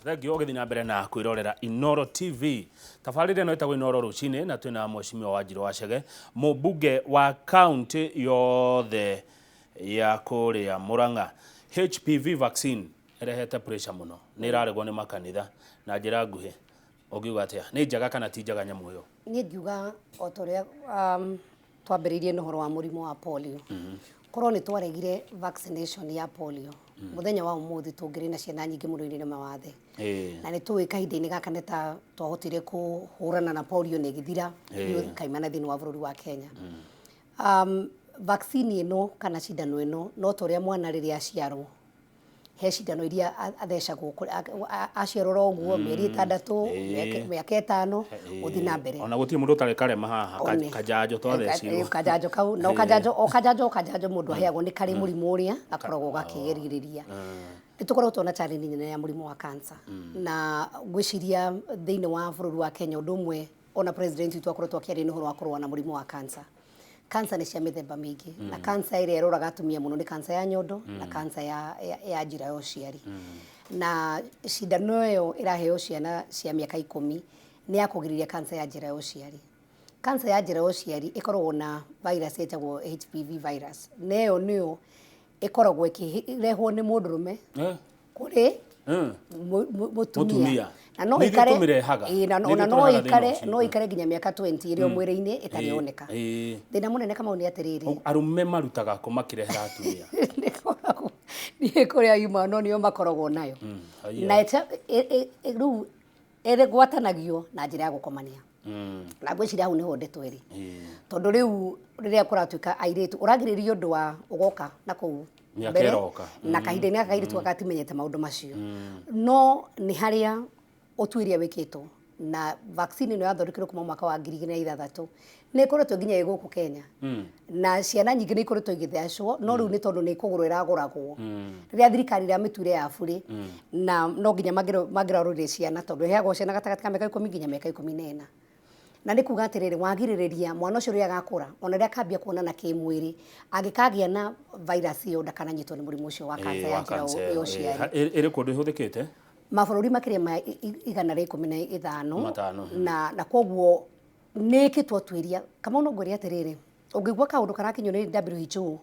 Thank you ũgĩthiĩ na mbere na kwĩrorera Inoro TV. Tabarĩra ĩno ĩtagwo Inoro rũcinĩ na twĩna Mheshimiwa Wanjirũ Wachege, mũmbunge wa kaunti yothe ya kũrĩa Murang'a. HPV vaccine ĩrehete pressure mũno, nĩ ĩraregwo nĩ makanitha na njĩra nguhĩ. Ũngiuga atĩa? Nĩ njega kana ti njega nyamũ ĩyo? Niĩ ngiuga o ta ũrĩa twambĩrĩirie na ũhoro wa mũrimũ wa polio. Korwo nĩ twaregire vaccination ya polio, mũthenya wa ũmũthĩ tũngĩrĩ na ciana nyingĩ mũno irĩ na mawathe. Na nĩ tũĩ kahinda-inĩ gaka nĩ ta twahotire kũhũrana na polio na ĩgĩthira biũ kaimana thĩinĩ wa bũrũri wa Kenya. Vaccine ĩno kana cindano ĩno no ta ũrĩa mwana rĩrĩa aciarwo he cindano iria athecagwo aciarwo oro ũguo mĩeri 6, mĩaka 5 gũthiĩ na mbere. Ona gũtirĩ mũndũ ũtarĩ karema haha kajanjo twathecirwo. Kajanjo kau no kajanjo o kajanjo o kajanjo mũndũ aheagwo nĩ karĩ mũrimũ ũrĩa gakoragwo gakĩgirĩrĩria. Nĩ tũkoretwo na challenge nene ya mũrimũ wa cancer na ngwĩciria thĩinĩ wa bũrũri wa Kenya ũndũ ũmwe ona president witũ akoretwo akĩaria nĩ ũhoro wa kũrũa na mũrimũ wa cancer. Cancer nĩ cia mĩthemba mĩingĩ na cancer ĩrĩa ĩroraga atumia mũno nĩ cancer ya nyondo na cancer ya njĩra ya ũciari. Na cindano ĩyo ĩraheo ciana cia mĩaka 10 nĩ ya kũgirĩrĩria cancer ya njĩra ya ũciari. Cancer ya njĩra ya ũciari ĩkoragwo na virus ĩtagwo HPV virus na ĩyo nĩyo ĩkoragwo ĩkĩrehwo nĩ mũndũrũme kũrĩ mũtumia na no Nĩ ithuĩ ikare tũmĩrehaga. Ĩĩ, na Nĩ ithuĩ ona no tũrehaga thĩna ikare ũcio. no ikare nginya mĩaka 20 ĩrĩ o mwĩrĩ-inĩ ĩtarĩ yoneka. Thĩna mũnene Kamau nĩ atĩrĩrĩ, Arũme marutaga kũ makĩrehera atumia? Nĩkoragwo niĩ kũrĩa yuma no nĩo makoragwo nayo. Haiya. Na rĩu ĩgwatanagio na njĩra ya gũkomania. Na ngwĩciria hau nĩho ndeto ĩrĩ. Tondũ rĩu rĩrĩa kũratuĩka airĩtu ũragirĩrĩria ũndũ wa ũgoka na kũu Mĩaka mbere, ĩroka. Na kahinda-inĩ gaka kairĩtu gaka gatimenyete maũndũ macio. No nĩ harĩa ũtuĩria wĩkĩtwo na vaccine ĩno yathondekirwo kuma mwaka wa 2006 nĩ ĩkoretwo nginya ĩ gũkũ Kenya. Na ciana nyingĩ nĩ ikoretwo igĩthecwo no rĩu nĩ tondũ nĩ kũgũrwo ĩragũragwo. Rĩrĩa thirikari ĩramĩtuire ya burĩ na no nginya mangĩrarorire ciana tondũ ĩheagwo ciana gatagatĩ ka mĩaka 10 nginya mĩaka 14. Na nĩ kuga atĩrĩrĩ, wagirĩrĩria mwana ũcio rĩrĩa agakũra ona rĩrĩa akambia kuonana kĩmwĩrĩ angĩkagĩa na virus ĩyo ndakananyitwo nĩ mũrimũ ũcio wa cancer ya njĩra ya ũciari. Ĩrĩ kũndũ ĩhũthĩkĩte? Mabũrũri makĩria ma 115. Matano. Na koguo nĩ ĩkĩtwo ũtuĩria. Kamau no ngwĩre atĩrĩrĩ, ũngĩigua kaũndũ karakinyio nĩ WHO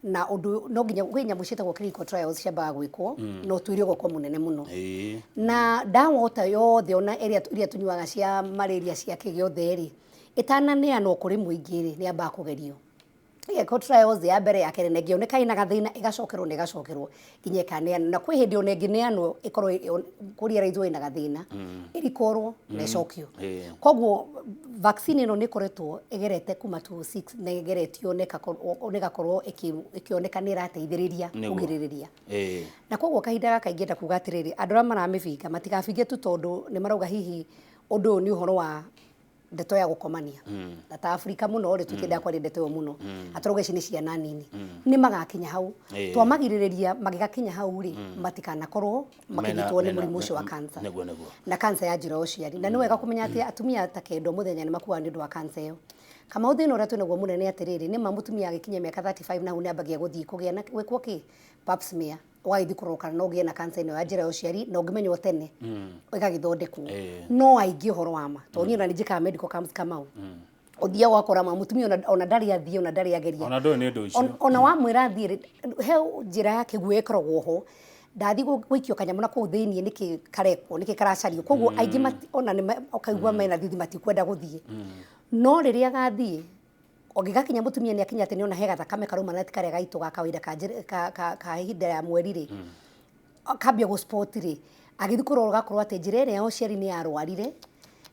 na ũndũ no nginya kwĩ nyamũ ciĩtagwo clinical trials ciambaga gwĩkwo na ũtuĩria ũgekwo mũnene mũno. Na ndawa ota yothe ona ĩrĩa iria tũnyuaga cia malaria cia kĩ gĩothe rĩ, ĩtananeanwo kũrĩ mũingĩ rĩ, nĩ yambaga kũgerio. Ĩgekwo trials ya mbere ya kerĩ na ĩngĩoneka ĩna gathĩna ĩgacokerwo na ĩgacokerwo nginya ĩkaneanwo. Na kwĩ hĩndĩ ona ĩngĩneanwo ĩkorwo kũrealize ĩna gathĩna ĩrikorwo na ĩcokio. Koguo vaccine ĩno nĩ ĩkoretwo ĩgerete kuma 2006 na ĩgeretio na ĩgakorwo ĩkĩoneka nĩ ĩrateithĩrĩria kũgirĩrĩria. Na koguo kahinda gaka ingĩenda kuga atĩrĩrĩ, andũ arĩa maramĩbinga matigabinge tu tondũ nĩ marauga hihi ũndũ ũyũ nĩ ũhoro wa ndeto ya gũkomania. Na ta Afrika mũno rĩ, tũtiendaga kwaria ndeto ĩyo mũno. Atũrauga ici nĩ ciana nini. Nĩ magakinya hau. Twamagirĩrĩria magĩgakinya hau rĩ, matikanakorwo makĩnyitwo nĩ mũrimũ ũcio wa cancer. Nĩguo, nĩguo. Na cancer ya njĩra ya ũciari. Na nĩ wega kũmenya atĩ atumia ta 9 mũthenya nĩ makuaga nĩ ũndũ wa cancer ĩyo. Kamau thĩna ũrĩa twĩnaguo mũnene nĩ atĩrĩrĩ, nĩ ma mũtumia agĩkinyia mĩaka 35 na hau nĩ ambagia gũthiĩ kũgĩa na gwĩkwo kĩ? Pap smear. Ũgagĩthiĩ kũrorwo kana no ũgĩe na cancer ĩno ya njĩra ya ũciari na ũngĩmenywo tene ĩgagĩthondekwo. No aingĩ ũhoro wa ma, tondũ niĩ ona nĩ njĩkaga medical camps Kamau. Ũthiaga ũgakora ma mũtumia ona ndarĩ athiĩ ona ndarĩ ageria. Ona ndũĩ nĩ ũndũ ũcio. Ona wamwĩra athiĩ rĩ, he njĩra ya kĩguũ ĩkoragwo ho, ndathiĩ gũikio kanyamũ na kũu thĩiniĩ nĩkĩ karekwo, nĩkĩ karacario. Koguo aingĩ ona nĩ ũkaigua mena thithi matikwenda gũthiĩ. No rĩrĩa agathiĩ, ũngĩgakinya mũtumia nĩ akinya atĩ nĩona he gathakame karauma na ti karĩa gaitũ ga kawaida ka ihinda rĩa mweri rĩ, akambia gũ spot rĩ, agĩthiĩ kũrora ũgakorwo atĩ njĩra ĩrĩa ya ũciari nĩ yarwarire,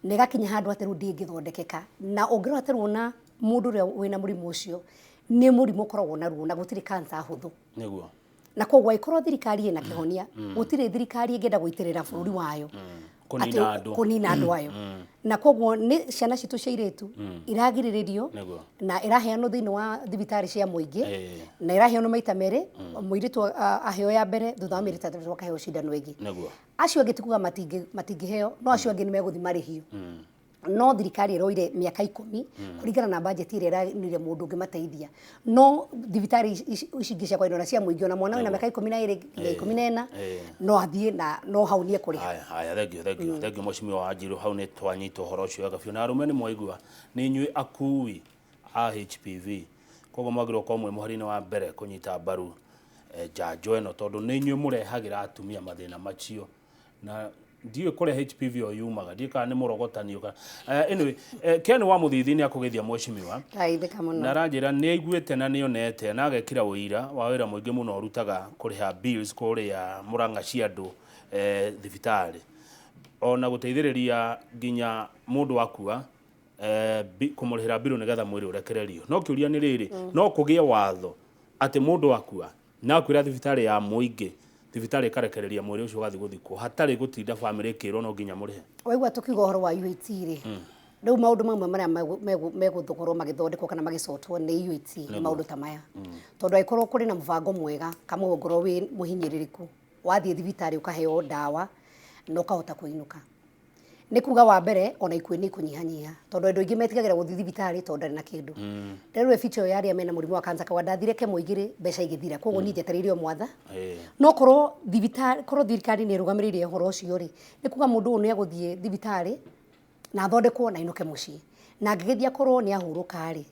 na ĩgakinya handũ atĩ rĩu ndĩngĩthondekeka. Na ũngĩrora atĩ rĩu ona mũndũ ũrĩa wĩna mũrimũ ũcio, nĩ mũrimũ ũkoragwo na ruo na gũtirĩ cancer hũthũ. Nĩguo. Na koguo angĩkorwo thirikari ĩna kĩhonia, gũtirĩ thirikari ĩngĩenda gũitĩrĩra bũrũri wayo. Kũnina andũ. Kũnina andũ ayo. Na koguo nĩ ciana citũ cia airĩtu iragirĩrĩrio na ĩraheanwo thĩinĩ wa thibitarĩ cia mũingĩ na ĩraheanwo maita merĩ, mũirĩtu aheo ya mbere, thutha wa mĩeri 6 akaheo cindano ĩngĩ. Nĩguo. Acio angĩ ti kuga matingĩheo, no acio angĩ nĩ megũthiĩ marĩhio. No thirikari ĩroire mĩaka 10 kũringana na bajeti ĩrĩa ĩranire mũndũ ũngĩmateithia, no thibitarĩ ici ingĩ cia kwaina na cia mũingĩ, ona mwana wĩna mĩaka 12 nginya 14 no athiĩ na no hau nĩ ekũrĩha. Haya, haya, thank you, thank you, thank you, mheshimiwa Wanjiru. Hau nĩ twanyita ũhoro ũcio wega biũ. Na arũme nĩ mwaigua, nĩ inyuĩ akui a HPV, koguo mwagĩrĩirwo gũkorwo mwĩ mũhari-inĩ wa mbere kũnyita mbaru njanjo ĩno, tondũ nĩ inyuĩ mũrehagĩra atumia mathĩna macio. Na ndiũĩ kũrĩa HPV ĩyo yumaga, ndiũĩ kana nĩ mũrogotanio kana anyway, Ken wa Mũthithi nĩ akũgeithia mheshimiwa. Ndageithĩka mũno. Na aranjĩra nĩ aiguĩte na nĩ onete na agekĩra ũira wa wĩra mũingĩ mũno ũrutaga kũrĩha bills kũrĩa Mũrang'a cia andũ thibitarĩ, ona gũteithĩrĩria nginya mũndũ akua kũmũrĩhĩra mbirũ nĩgetha mwĩrĩ ũrekererio. No kĩũria nĩ rĩrĩ, no kũgĩe watho atĩ mũndũ akua na akuĩra thibitarĩ ya mũingĩ, thibitarĩ ĩkarekereria mwĩrĩ ũcio ũgathiĩ gũthikwo hatarĩ gũtinda bamĩrĩ ĩkĩrwo no nginya mũrĩhe? Waigua tũkiuga ũhoro wa UHC rĩ, rĩu maũndũ mamwe marĩa megũkorwo magĩthondekwo kana magĩcotwo nĩ UHC nĩ maũndũ ta maya, tondũ angĩkorwo kũrĩ na mũbango mwega kamwe, ũngorwo wĩ mũhinyĩrĩrĩku, wathiĩ thibitarĩ ũkaheo ndawa na ũkahota kũinũka, nĩ kuga wa mbere ona ikuũ nĩ ikũnyihanyiha, tondũ andũ aingĩ metigagĩra gũthiĩ thibitarĩ tondũ ndarĩ na kĩndũ. Rĩu feature ĩyo ya arĩa mena mũrimũ wa cancer, kawa ndathire kemo 2, mbeca igĩthira, koguo niĩ njetereire o mwatha. No korwo thibitarĩ, korwo thirikari nĩ ĩrũgamĩrĩire ũhoro ũcio rĩ, nĩ kuga mũndũ ũyũ nĩ egũthiĩ thibitarĩ na athondekwo na ainũke mũciĩ, na angĩgĩthiĩ akorwo nĩ ahurũka rĩ,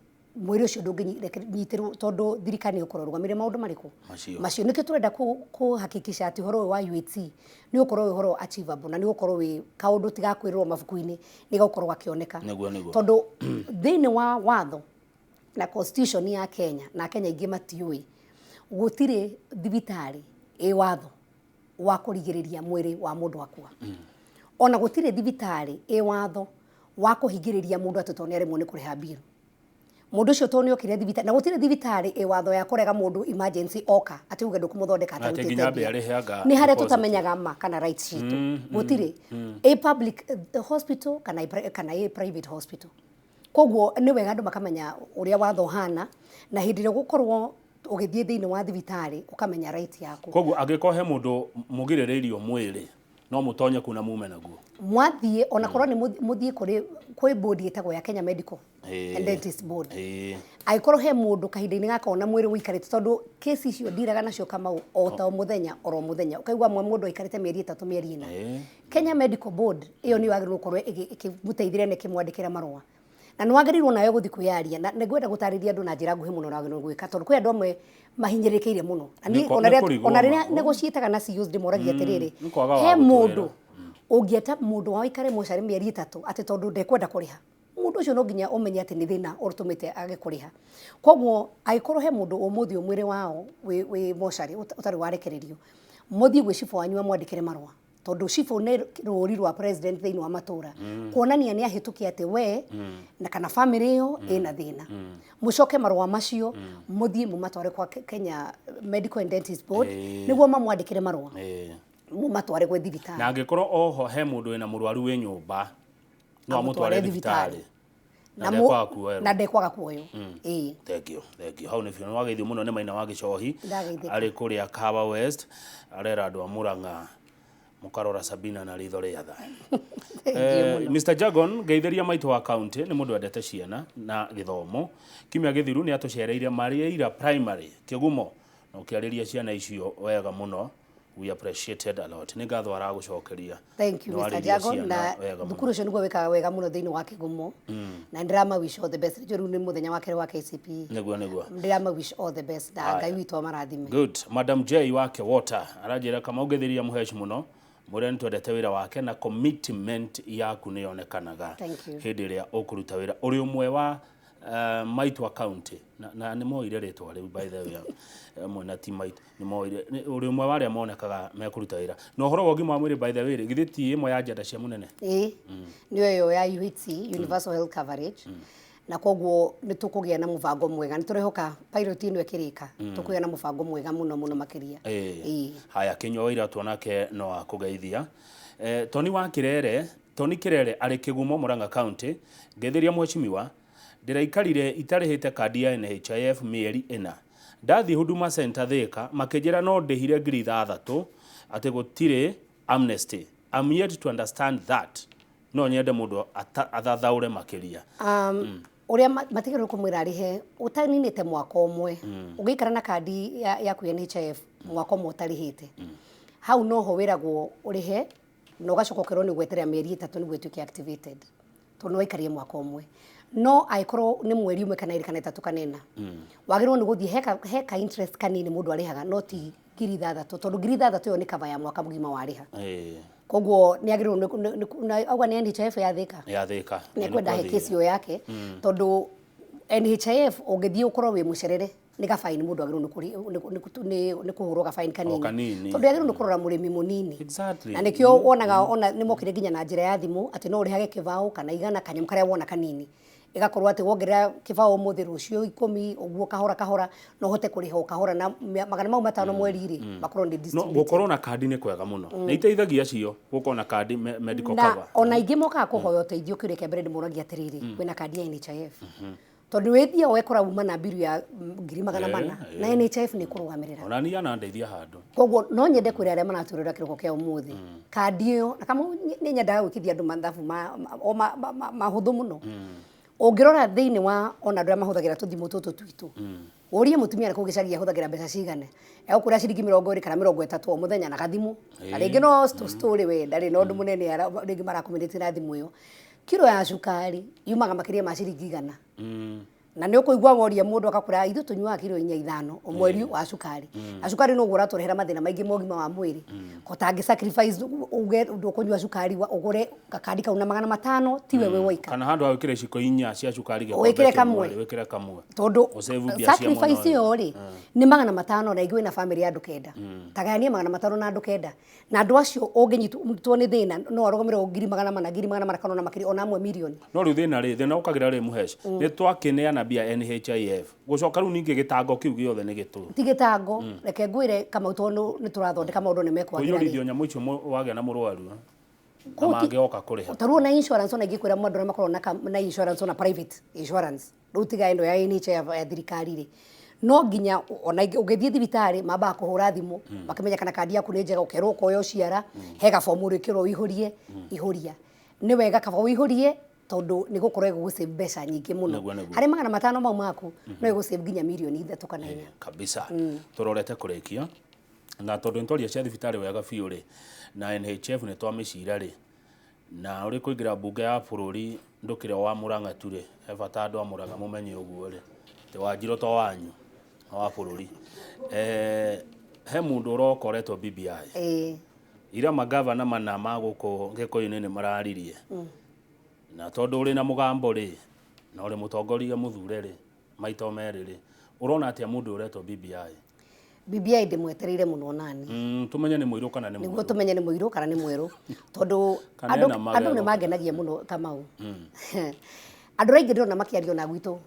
mwĩrĩ ũcio ndũngĩnyitĩrwo tondũ thirikari nĩ ĩgũkorwo ĩrũgamĩrĩire maũndũ marĩkũ? Macio. Macio. Nĩkĩo tũrenda kũ-hakikisha atĩ ũhoro ũyũ wa UHC nĩ ũgũkorwo wĩ ũhoro achievable na nĩ ũgũkorwo wĩ kaũndũ tigakwĩrĩrwo mabuku-inĩ, nĩ gagũkorwo gakĩoneka. Nĩguo, nĩguo. Tondũ thĩinĩ wa watho na constitution ya Kenya, na Kenya aingĩ matiũĩ, gũtirĩ thibitarĩ ĩ watho wa kũrigĩrĩria mwĩrĩ wa mũndũ akua. Ona gũtirĩ thibitarĩ ĩ watho wa kũhingĩrĩria mũndũ atĩ tondũ nĩ aremwo nĩ kũrĩha bill. Mũndũ ũcio tondũ nĩ okire thibitarĩ, na gũtirĩ thibitarĩ ĩ watho ya kũrega mũndũ emergency oka atĩ uge ndũkũmũthondeka Atĩ atarutĩte nginya ambe mbia. arĩhe anga Nĩ harĩa deposit. Tũtamenyaga ma kana rights citũ. Gũtirĩ ĩ public hospital kana ĩ private hospital. Koguo nĩ wega andũ makamenya ũrĩa watho ũhana, na hĩndĩ ĩrĩa ũgũkorwo ũgĩthiĩ thĩinĩ wa thibitarĩ ũkamenya right yaku. Koguo angĩkorwo he mũndũ mũgirĩrĩirio mwĩrĩ, no mũtonye kuu na mume naguo? Mwathiĩ, ona korwo nĩ mũthiĩ kũrĩ kwĩ board ĩtagwo ya Kenya Medical and Dentist Board, angĩkorwo he mũndũ kahinda-inĩ gaka ona mwĩrĩ ũikarĩte, tondũ kesi icio ndiraga nacio Kamau o ta o mũthenya oro mũthenya, ũkaigua amwe mũndũ aikarĩte mĩeri 3, mĩeri 4. Kenya Medical Board ĩyo nĩyo yagĩrĩirwo gũkorwo ĩkĩmũteithĩrĩria na ĩkĩmwandĩkĩra marũa, na nĩ wagĩrĩirwo nawe gũthiĩ kwĩyaria. Na nĩngwenda gũtarĩria andũ na njĩra nguhĩ mũno ũrĩa wagĩrĩirwo gwĩka, tondũ kwĩ andũ amwe mahinyĩrĩrĩkĩire mũno. Na niĩ ona Nĩ rĩrĩa kũrigwo ona rĩrĩa ma. negotiataga na CEOs ndĩmoragia atĩrĩrĩ, Nĩ kwaga wa he gũtwĩra. Mũndũ ũngĩeta mũndũ wao aikare mocarĩ mĩeri 3 atĩ tondũ ndekwenda kũrĩha, mũndũ ũcio no nginya ũmenye atĩ nĩ thĩna ũtũmĩte age kũrĩha. Koguo angĩkorwo he mũndũ ũmũthĩ mwĩrĩ wao wĩ mocarĩ ũtarĩ warekererio, mũthiĩ gwĩ cibũ wanyu amwandĩkĩre marũa, tondũ cibũ nĩ rũri rwa president thĩinĩ wa matũra, kuonania nĩ ahĩtũkia atĩ we na kana famĩlĩ ĩyo ĩna thĩna. Mũcoke marũa macio mũthiĩ mũmatware kwa Kenya Medical and Dentist Board nĩguo mamwandĩkĩre marũa, mũmatware gwĩ thibitarĩ. Na angĩkorwo oho he mũndũ wĩna mũrwaru wĩ nyũmba, no amũtware Amũtware thibitarĩ thibitarĩ. Na ndekwaga kuoerwo. Na ndekwaga kuoywo, ĩĩ. Thank you, thank you. Hau nĩ biũ. Nĩ wageithio mũno nĩ Maina wa Gĩcohi Ndageithĩka. arĩ kũrĩa Kahawa West, arera andũ a Murang'a mũkarora Sabina na ritho rĩa tha. Thank you mũno. Mr. Jagon, ngeithĩria maitũ wa county, nĩ mũndũ wendete ciana na gĩthomo. Kiumia gĩthiru nĩ atũcereire Mariaira Primary Kĩgumo na ũkĩarĩria ciana icio wega mũno. We appreciated a lot. Nĩ ngatho aragũcokeria. Thank you, Nĩ Mr. warĩirie Jago. ciana Na wega mũno. Thukuru ũcio nĩguo wĩkaga wega mũno thĩinĩ wa Kĩgumo. Na ndĩrama wish all the best. Rĩu nĩ mũthenya wa kerĩ wa KCPE. Nĩguo, nĩguo. Ndĩrama wish all the best na Haya. Ngai witũ amarathime. Good. Madam J wake Water aranjĩra kama ũngĩthĩria mũheci mũno, mwĩre nĩ twendete wĩra wake na commitment yaku nĩ yonekanaga Thank you. hĩndĩ ĩrĩa ũkũruta wĩra ũrĩ ũmwe wa maitũ a county na nĩ moire rĩtwa rĩu, by the way, amwe na ti maitũ nĩ moire ũrĩ ũmwe wa arĩa monekaga mekũruta wĩra na ũhoro wa ũgima wa mwĩrĩ. By the way rĩ, githĩ ti ĩmwe ya agenda cia mũnene? Ĩĩ, nĩyo ĩyo ya UHC, Universal Health Coverage, na koguo nĩ tũkũgĩa na mũbango mwega. Nĩ tũrehoka pilot ĩno ĩkĩrĩka tũkũgĩa na mũbango mwega mũno mũno makĩria. Ĩĩ. Haya, Kĩnyua wa Iratu onake no akũgeithia. Toni wa Kirere, Toni Kirere arĩ Kĩgumo, Murang'a County, ngeithĩria mheshimiwa, ndĩraikarire itarĩhĩte kandi ya NHIF mĩeri 4. Ndathiĩ Huduma Center Thika makĩnjĩra no ndĩhire 6,000, atĩ gũtirĩ amnesty. I'm yet to understand that. No nyende mũndũ athathaũre makĩria. Ũrĩa matigĩrĩrwo kũmwĩra arĩhe ũtaninĩte mwaka ũmwe, ũngĩikara na kandi yaku ya NHIF mwaka ũmwe ũtarĩhĩte, hau noho wĩragwo ũrĩhe na ũgacoka ũkerwo nĩ gweterera mĩeri 3 nĩguo ĩtuĩke activated, tondũ nĩ waikarie mwaka ũmwe. No angĩkorwo nĩ mweri ũmwe kana 2 kana 3 kana 4, wagĩrĩirwo nĩ gũthiĩ he ka interest kanini mũndũ arĩhaga, no ti 6,000, tondũ 6,000 ĩyo nĩ cover ya mwaka mũgima warĩha. Koguo nĩ agĩrĩirwo auga nĩ NHIF ya Thika. Ya Thika. Nĩ kwenda he kesi ĩyo yake, tondũ NHIF ũngĩthiĩ ũkorwo wĩ mũcerere nĩ gabaini mũndũ agĩrĩirwo nĩ kũhũrwo gabaini kanini, tondũ agĩrĩirwo nĩ kũrora mũrĩmi mũnini. Na nĩkĩo wonaga ona nĩ mokire nginya na njĩra ya thimũ atĩ no ũrĩhage kĩbaũ kana 100 kanyamũ karĩa wona kanini, ĩgakorwo atĩ wongerera kĩbaũ ũmũthĩ rũciũ 10 ũguo kahora kahora no ũhote kũrĩha o kahora, na 500 mweri rĩ makorwo nĩ distributed. Gũkorwo na kandi nĩ kwega mũno, nĩ iteithagia cio gũkorwo na kandi medical cover. Na ona aingĩ mokaga kũhoya ũteithio, kĩũria kĩa mbere ndĩmoragia atĩrĩrĩ, kwĩna kandi ya NHIF? Tondũ wĩthiaga ũgekora uma na mbiru ya 400,000 na NHIF nĩ kũrũgamĩrĩra. Ona niĩ anandeithia handũ. Koguo no nyende kwĩra arĩa maratũrĩra kĩroko kĩa ũmũthĩ, kandi ĩyo na kama nĩ nyendaga gwĩkithia andũ mathabu mahũthũ mũno. Ũngĩrora thĩinĩ wa ona andũ arĩa mahũthagĩra tũthimũ tũtũ twitũ, ũrie mũtumia kũu gĩcagi ahũthagĩra mbeca cigana, egũkwĩra ciringi 20 kana 30 o mũthenya na gathimũ, na rĩngĩ no story we ndarĩ na ũndũ mũnene rĩngĩ marakũmĩrĩtie na thimũ ĩyo. Kiro ya cukari yumaga makĩria ma ciringi 100. Na nĩ ũkũigua woria mũndũ akakwĩra ithuĩ tũnyuaga kiro 4 5 o mweri wa cukari. Na cukari no ũguo ũratũrehera mathĩna maingĩ ma ũgima wa mwĩrĩ. Ko sacrifice uge ndũkũnyua cukari ũgũre gakandi kau na 500 tiwe wĩ woika. Kana handũ ha wĩkĩre iciko 4 cia cukari gĩkombe wĩkĩre kamwe. Wĩkĩre kamwe. Tondũ sacrifice ĩyo rĩ nĩ 500 na ingĩ wĩna family ya andũ 9. Tagayania 500 na andũ 9. Na andũ acio ũngĩnyitwo nĩ thĩna no arũgamĩrĩrwo 400,000 400,000 kana ona makĩria ona amwe mirioni. No rĩu thĩna rĩ, thĩna ũkagĩra rĩ Mũhesh, nĩ twakĩneana mbia NHIF gũcoka rĩu ningĩ gĩtango kĩu gĩothe nĩ gĩtũ. Ti gĩtango, reke ngwĩre Kamau, tondũ nĩ tũrathondeka maũndũ nĩ mekwagĩra. Kũiyũrithio nyamũ icio wagĩa na mũrwaru na mangĩoka kũrĩha. Ta rĩu ona insurance ona ingĩkwĩra mũndũ arĩa makoragwo na insurance ona private insurance, rĩu tiga ĩno ya NHIF ya thirikari rĩ, no nginya ona ũngĩthiĩ thibitarĩ mambaga kũhũra thimũ makĩmenya kana kandi yaku nĩ njega, ũkerwo ũkoya ũciara, he gabomu ũrĩkĩrwo ũihũrie, ihũria. Nĩ wega kaba ũihũrie tondũ nĩ gũkorwo ĩgũgũsave mbeca nyingĩ mũno. Harĩ 500 mau maku no ĩgũsave nginya mirioni 3 kana 4. Kabisa. Tũrorete kũrĩkia na tondũ nĩ twaria cia thibitarĩ wega biũ rĩ, na NHIF nĩ twamĩcira rĩ, na ũrĩ kũingĩra mbunge ya bũrũri ndũkĩrĩ wa Murang'a tu rĩ, he bata andũ a Murang'a mũmenye ũguo rĩ, atĩ Wanjirũ to wanyu wa bũrũri. He mũndũ ũrokoretwo BBI. Ira magavana mana ma gũkũ Gĩkũyũ-inĩ nĩ mararirie. Na tondũ ũrĩ na mũgambo rĩ, na ũrĩ mũtongoria mũthure rĩ, maita merĩ rĩ, ũrona atĩa mũndũ ũretwo BBI? BBI ndĩmwetereire mũno nani. Tũmenye nĩ mũirũ kana nĩ mwerũ. Nĩguo tũmenye nĩ mũirũ kana nĩ mwerũ, tondũ andũ nĩ mangenagia mũno Kamau. Andũ aingĩ ndĩrona makĩario na gwitũ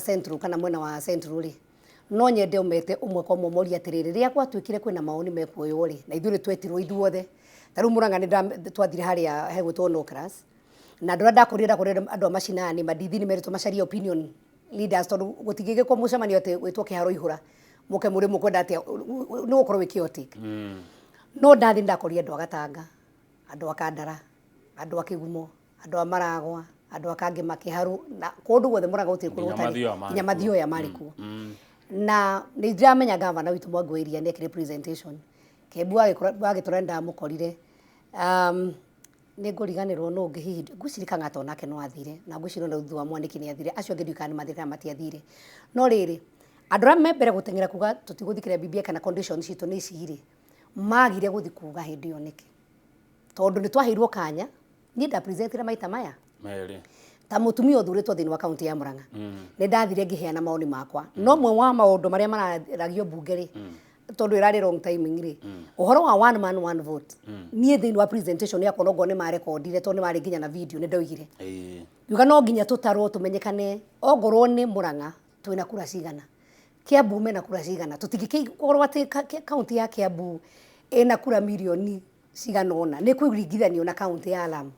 Central kana mwena wa Central rĩ, no nyende ũmete ũmwe kwa ũmwe morie atĩrĩrĩ, rĩrĩa gwatuĩkire kwĩna mawoni mekuoywo rĩ, na ithuĩ nĩ twetirwo ithuothe. Ta rĩu Murang'a nĩ twathire harĩa hegwĩtwo Nocras, na andũ arĩa ndakorire andũ a macinani mandithi nĩ meritwo macarie opinion leaders, tondũ gũtingĩgĩkwo mũcemanio atĩ wĩtwo kĩharo ihũra mũke mũrĩ mũkwenda atĩa, nĩ gũkorwo wĩ chaotic. No ndathi ndakorire andũ a Gatanga, andũ a Kandara, andũ a Kĩgumo, andũ a Maragwa, andũ a Kangema, Kĩharũ, na kũndũ guothe Murang'a gũtirĩ kũndũ gũtarĩ, nginya Mathioya marĩ kuo. Na nĩ ndiramenya gavana witũ Mwangi wa Iria nĩekire presentation, Kembu wa Gĩtũra nĩndamũkorire, nĩ ngũriganĩrwo nũ ũngĩ hihi, ngwĩciria Kang'ata onake no athire, na ngwĩciria ona thutha wa Mwaniki nĩ athire, acio angĩ ndiũĩ kana nĩ mathire kana matiathire. No rĩrĩ, andũ arĩa me mbere gũteng'era kuga tũtigũthikĩrĩria BBI kana conditions citũ nĩ ici rĩ, magire gũthiĩ kuga hĩndĩ ĩyo nĩkĩ? Tondũ nĩ twaheirwo kanya, niĩ ndapresentire maita maya merĩ ta mũtumia ũthurĩtwo thĩinĩ wa kaunti ya Murang'a. Nĩ ndathire ngĩheana maoni makwa, no mwe wa maũndũ marĩa mararagio mbunge rĩ, tondũ ĩrarĩ wrong timing rĩ, ũhoro wa one man one vote, niĩ thĩinĩ wa presentation yakwa no ngorwo nĩ marekondire, tondũ nĩ marĩ nginya na video, nĩ ndoigire ngiuga no nginya tũtarwo tũmenyekane ongorwo nĩ Murang'a twĩna kura cigana, Kiambu mena kura cigana, tũtingĩkorwo atĩ kaunti ya Kiambu ĩna kura mirioni cigana ũna nĩ kũringithanio na kaunti ya Lamu.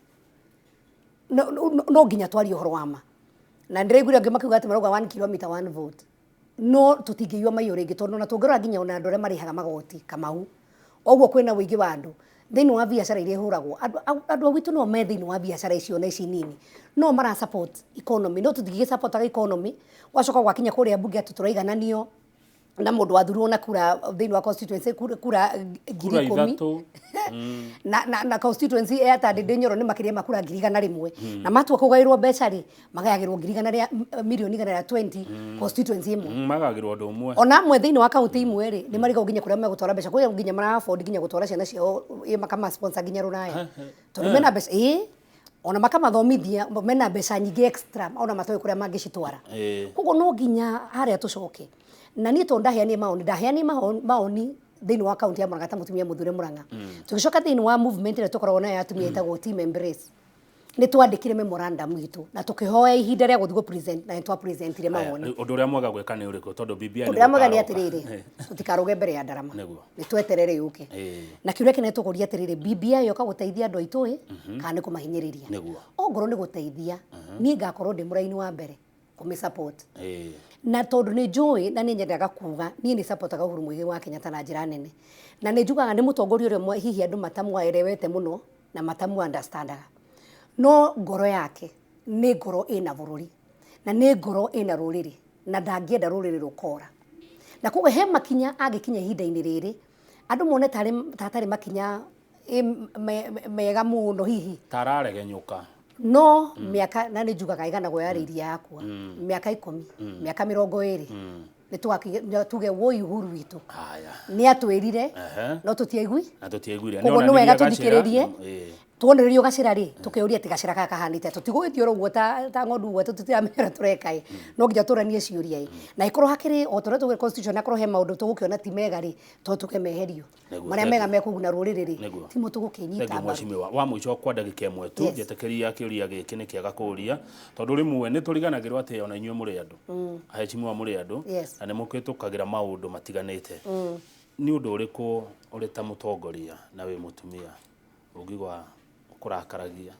No nginya twarie ũhoro wa ma. Na ndĩraiguire angĩ makiuga atĩ marauga 1 kilometer 1 vote. No tũtingĩiywo maiyũ rĩngĩ, tondũ ona tũngĩrora nginya ona andũ arĩa marĩhaga magoti Kamau, ũguo kwĩna ũingĩ wa andũ, Thĩinĩ wa biacara iria ihũragwo, andũ a gwitũ no me thĩinĩ wa biacara icio na ici nini, no mara support economy, no tũtingĩgĩ supportaga economy gwacoka gwakinya kũrĩa mbunge atĩ tũraigananio na mũndũ wathurirwo na kura thĩinĩ wa constituency kura ngiri Kura 10 ithatũ. Na constituency ya Ndindi Nyoro nĩ makĩria ma kura 100,000, na matua kũgaĩrwo mbeca rĩ, magayagĩrwo ngiri igana rĩa mirioni 120 constituency ĩmwe. Magagĩrwo ũndũ ũmwe. Ona amwe thĩinĩ wa kaunti imwe rĩ, nĩ marigagwo nginya kũrĩa megũtwara mbeca, kũrĩa nginya mara afford nginya gũtwara ciana ciao makama sponsor nginya rũraya, tondũ mena mbeca ĩ, ona makamathomithia, mena mbeca nyingĩ extra ona matoĩ kũrĩa mangĩcitwara. Koguo no nginya harĩa tũcoke, na niĩ tondũ ndaheanire maoni, ndaheanire maoni thĩinĩ wa kaunti ya Murang'a ta mũtumia mũthure Murang'a. Tũgĩcoka thĩinĩ wa movement ĩrĩa tũkoragwo nayo ya atumia ĩtagwo Team Embrace, nĩ twandĩkire memorandum itũ na tũkĩhoya ihinda rĩa gũthiĩ gũ-present, na nĩ twa-presentire mawoni. Ũndũ ũrĩa mwega gwĩka nĩ ũrĩkũ, tondũ BBI Ũndũ ũrĩa mwega nĩ nĩ atĩrĩrĩ, tũtikarũge mbere ya ndarama. Nĩguo. Nĩ tweterere yũke. Na kĩũria kĩnene tũkũria atĩrĩrĩ, BBI yoka gũteithia andũ aitũ ĩ, kana nĩ kũmahinyĩrĩria? Ongorwo nĩ gũteithia, niĩ ngakorwo ndĩ mũraini wa mbere kũmĩ support. Na tondũ nĩ njũĩ na nĩ nyendaga kuga, niĩ nĩ supportaga Uhuru Muigai wa Kenyatta na njĩra nene, na nĩ njugaga nĩ mũtongoria ũrĩa hihi andũ matamwaerewete mũno na matamu understandaga, no ngoro yake nĩ ngoro ĩna bũrũri na nĩ ngoro ĩna rũrĩrĩ, na ndangĩenda rũrĩrĩ rũkora. Na koguo he makinya angĩkinya ihinda-inĩ rĩrĩ andũ mone tarĩ makinya mega mũno hihi Tararegenyũka. No mĩaka, na nĩ njugaga ĩganagwo yarĩ iria yakwa, mĩaka 10, mĩaka 20, nĩ tũgakinya tuge woi Uhuru witũ Haya. nĩ atwĩrire, no tũtiaigui. Na tũtiaiguire. Koguo nĩ wega tũthikĩrĩrie. Ĩĩ. Tuonererio gacĩra rĩ, tũkĩũria atĩ gacĩra gaka kahanĩte atĩa. Tũtigũgĩthiĩ oro ũguo ta ng'ondu ũguo atĩ tũtiramenya ũrĩa tũreka ĩ, no nginya tũranie ciũria ĩ, na ĩkorwo hakĩrĩ o ta ũrĩa tũgĩ constitution, akorwo he maũndũ tũgũkĩona ti mega rĩ, to tuge meherio. Marĩa mega mekũguna rũrĩrĩ rĩ, timo tũgũkĩnyita Thank you, mbaru. Mheshimiwa. Wa mũico kwa ndagĩka ĩmwe tu, njĩtĩkĩria kĩũria gĩkĩ nĩ kĩega kũũria, tondũ rĩmwe nĩ tũriganagĩrwo atĩ ona inyuĩ mũrĩ andũ, aheshimiwa mũrĩ andũ, na nĩ mũkĩtũkagĩra maũndũ matiganĩte. Nĩ ũndũ ũrĩkũ ũrĩ ta mũtongoria na wĩ mũtumia ũngĩigua ũkũrakaragia,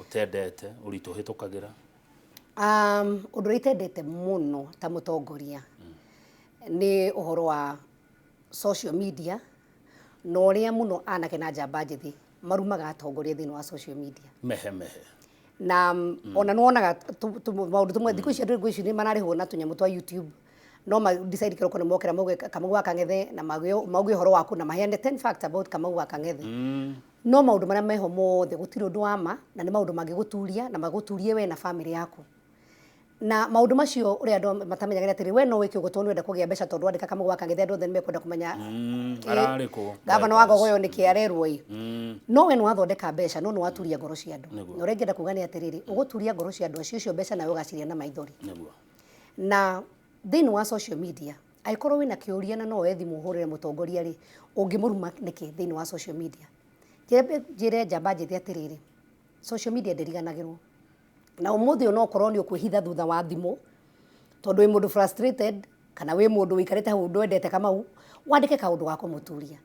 ũtendete, ũritũ ũhĩtũkagĩra? Ũndũ ũrĩa itendete mũno ta mũtongoria nĩ ũhoro wa social media, na ũrĩa mũno anake na njamba njĩthĩ marumaga atongoria thĩinĩ wa social media. Mehe mehe. Na ona nĩ wonaga maũndũ tũmwe thikũ ici, andũ thikũ ici nĩ mararĩhwo na tũnyamũ twa YouTube, no ma decide kĩroko nĩ mokĩra mauge Kamau wa Kang'ethe, na mauge ũhoro waku na maheane 10 facts about Kamau wa Kang'ethe. No maũndũ marĩa meho mothe gũtirĩ ũndũ wa ma, na nĩ maũndũ mangĩgũturia na magũturie we na family yaku. Na maũndũ macio ũrĩa andũ matamenyaga nĩ atĩrĩ, we no wĩke ũguo tondũ nĩwenda kũgĩa mbeca, tondũ wandĩka Kamau wa Kang'ethe andũ othe nĩmekwenda kũmenya Ararĩ kũ? Gavana wa Ngogoyo nĩkĩ arerwo ĩ. No we nĩwathondeka mbeca, no nĩwaturia ngoro cia andũ. Na ũrĩa ingĩenda kuga nĩ atĩrĩrĩ, ũgũturia ngoro cia andũ acio, icio mbeca nawe ũgaciria na maithori. Na thĩinĩ wa social media, angĩkorwo wĩna kĩũria na no woe thimũ ũhũrĩre mũtongoria rĩ, ũngĩmũruma nĩkĩ thĩinĩ wa social media? Njĩre njamba njĩthĩ atĩrĩrĩ, social media ndĩriganagĩrwo. Na ũmũthĩ ũyũ no ũkorwo nĩ ũkwĩhitha thutha wa thimũ, tondũ wĩ mũndũ frustrated, kana wĩ mũndũ ũikarĩte hau ndwendete Kamau, wandĩke kaũndũ ga kũmũturia.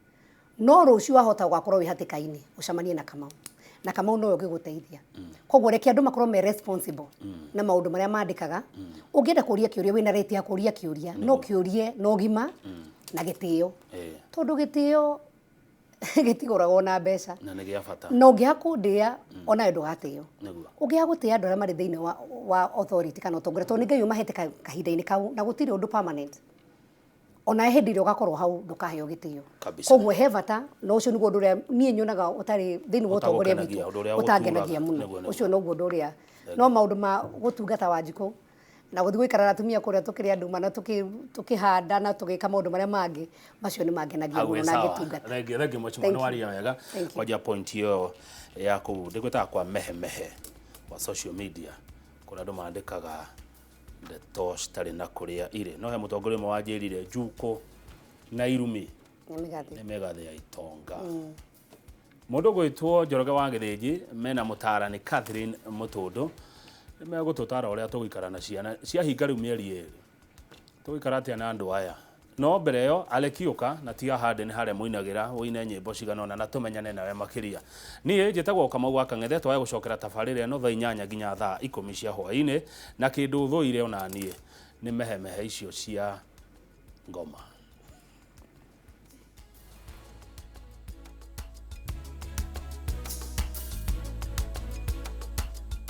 No rũciũ wahota gũgakorwo wĩ hatĩka-inĩ, ũcemanie na Kamau. Na Kamau nowe ũngĩgũteithia. Koguo reke andũ makorwo me responsible na maũndũ marĩa mandĩkaga. Ũngĩenda kũria kĩũria, wĩna right ya kũria kĩũria, no kĩũrie na ũgima na gĩtĩo. Tondũ gĩtĩo gĩtigũragwo na mbeca. Na nĩ gĩa bata. Na ũngĩaga kũndĩa, onawe ndũgatĩo. Ũngĩaga gũtĩa andũ arĩa marĩ thĩinĩ wa authority kana ũtongoria, tondũ nĩ Ngai ũmahete kahinda-inĩ kau, na gũtirĩ ũndũ permanent. Ona hĩndĩ ĩrĩa ũgakorwo hau ndũkaheo gĩtĩo. Koguo he bata, na ũcio nĩguo ũndũ ũrĩa niĩ nyonaga ũtarĩ thĩinĩ wa ũtongoria Ũtagũkenagia, witũ, ũndũ ũrĩa ũtangenagia ũgũturaga. mũno. Nĩguo. Ũcio noguo ũndũ ũrĩa, no maũndũ ma gũtungata Wanjikũ na gũthiĩ gũikara na atumia kũrĩa tũkĩrĩa nduma na tũkĩhanda na tũgĩka maũndũ marĩa mangĩ, macio nĩ mangenagia Hau mũno wĩ na sawa. ngĩtungata. Thank you, thank you mheshimiwa, Thank nĩ you. waria wega. Thank you. Kwanja point ĩyo ya kũu ndĩgwĩtaga kwa mehe mehe kwa social media, kũrĩa andũ mandĩkaga ndeto citarĩ na kũrĩa irĩ. No he mũtongoria ũmwe wanjĩrire njukũ na irumi Nĩ mĩgathĩ. nĩ mĩgathĩ ya itonga. Mũndũ ũgwĩtwo Njoroge wa Gĩthĩnji mena mũtaarani Catherine Mũtũndũ nĩ megũtũtara ũrĩa tũgũikara na ciana ciahinga rĩu mĩeri 2, tũgũikara atĩa na andũ aya. No mbere ĩyo Alekiũka na tiga hande nĩ harĩa mũinagĩra ũine nyĩmbo cigana ũna na tũmenyane nawe makĩria. Niĩ njĩtagwo Kamau wa Kang'ethe, twage gũcokera tabarĩra ĩno thaa 8 nginya thaa 10 cia hwaĩ-inĩ, na kĩndũ thũire ona niĩ nĩ mehemehe icio cia ngoma.